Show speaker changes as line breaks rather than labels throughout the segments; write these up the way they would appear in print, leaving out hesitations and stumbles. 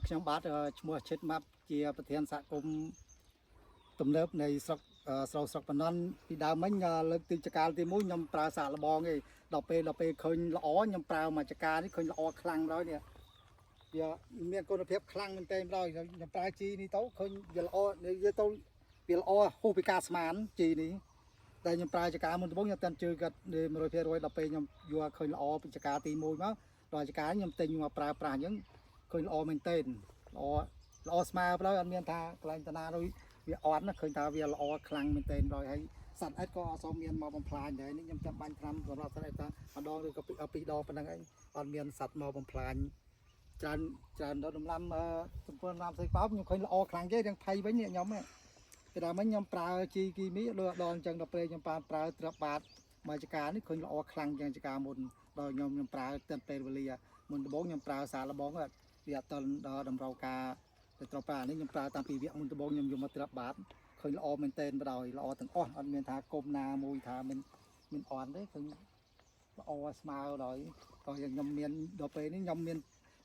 ខ្ញុំបាទឈ្មោះឈិតម៉ាប់ជាប្រធានសហគមន៍ទំនើបនៃស្រុកស្រុកស្រុកប៉ណន់ពីដើមមិញលើកទីចកាលទី1ខ្ញុំប្រើសាកល្បងឯងដល់ពេលឃើញល្អខ្ញុំប្រើមួយចកានេះឃើញល្អខ្លាំងដល់នេះវាមានគុណភាពខ្លាំងមែនទែនដល់ខ្ញុំប្រើជីនេះទៅឃើញវាល្អនិយាយទៅវាល្អហួសពីការស្មានជីនេះតែខ្ញុំប្រើចកាមុនដំបូងខ្ញុំតែជឿគាត់100%ដល់ពេលខ្ញុំយកឃើញល្អពីចកាទី1មកដល់ចកាខ្ញុំទិញមកប្រើប្រាស់អញ្ចឹងឃើញល្អមែនទែនល្អល្អស្មើឡើយអត់មានថាកន្លែងតាណាដូចវាអត់ណាឃើញថាវាល្អខ្លាំងមែនទែនដល់ហើយសត្វអិតក៏អត់សូវមានមកបំផ្លាញដែរនេះខ្ញុំចាំបាញ់ថ្នាំសម្រាប់សត្វអិតតាម្ដងឬក៏ពីរដងប៉ុណ្្នឹងឯងអត់មានសត្វមកបំផ្លាញច្រើនច្រើនដល់ដំណាំទំព័រដំណាំស្អីប៉ោបខ្ញុំឃើញល្អខ្លាំងទេទាំងថៃវិញនេះខ្ញុំពីដើមវិញខ្ញុំប្រើជីគីមីដូចដល់អញ្ចឹងដល់ពេលខ្ញុំបានប្រើត្រាប់បាតមកចការនេះឃើញល្អខ្លាំងជាងចការមុនដល់ខ្ញុំខ្ញុំប្រើតាំងពេលវេលាមុនដំបូងខ្ញុំប្រើសារលបងវាអត់តដល់តម្រូវការទៅត្រូវប្រើនេះខ្ញុំប្រើតាំងពីវគ្គមុនដំបូងខ្ញុំយកមកត្រាប់បាតឃើញល្អមែនទែនបណ្ដោយល្អទាំងអស់អត់មានថាគុំណាមួយថាមិនមានអន់ទេឃើញល្អស្មើដោយក៏ខ្ញុំមានដល់ពេលនេះខ្ញុំមាន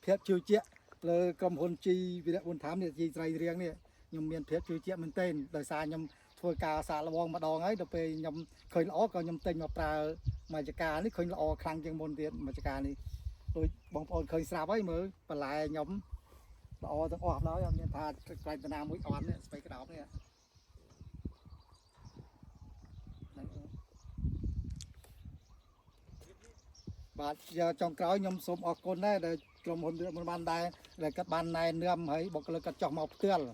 ភាពជឿជាក់លើក្រុមហ៊ុនជីវីរៈប៊ុនថាមនេះជីស្រីរៀងនេះខ្ញុំមានភាពជឿជាក់មែនទែនដោយសារខ្ញុំធ្វើការសាកល្បងម្ដងហើយដល់ពេលខ្ញុំឃើញល្អក៏ខ្ញុំទិញមកប្រើមួយចការនេះឃើញល្អខ្លាំងជាងមុនទៀតមួយចការនេះដូចបងប្អូនឃើញស្រាប់ហើយមើលបន្លែខ្ញុំល្អទាំងអស់ឡើយអត់មានថាខ្លាញ់តាណាមួយអន់នេះស្បៃក្តោបនេះបាទចុងក្រោយខ្ញុំសូមអរគុណដែរដែលក្រុមហ៊ុនវាមិនបានដែរដែលគាត់បានណែនាំហើយបុគ្គលិកគាត់ចោះមកផ្ទាល់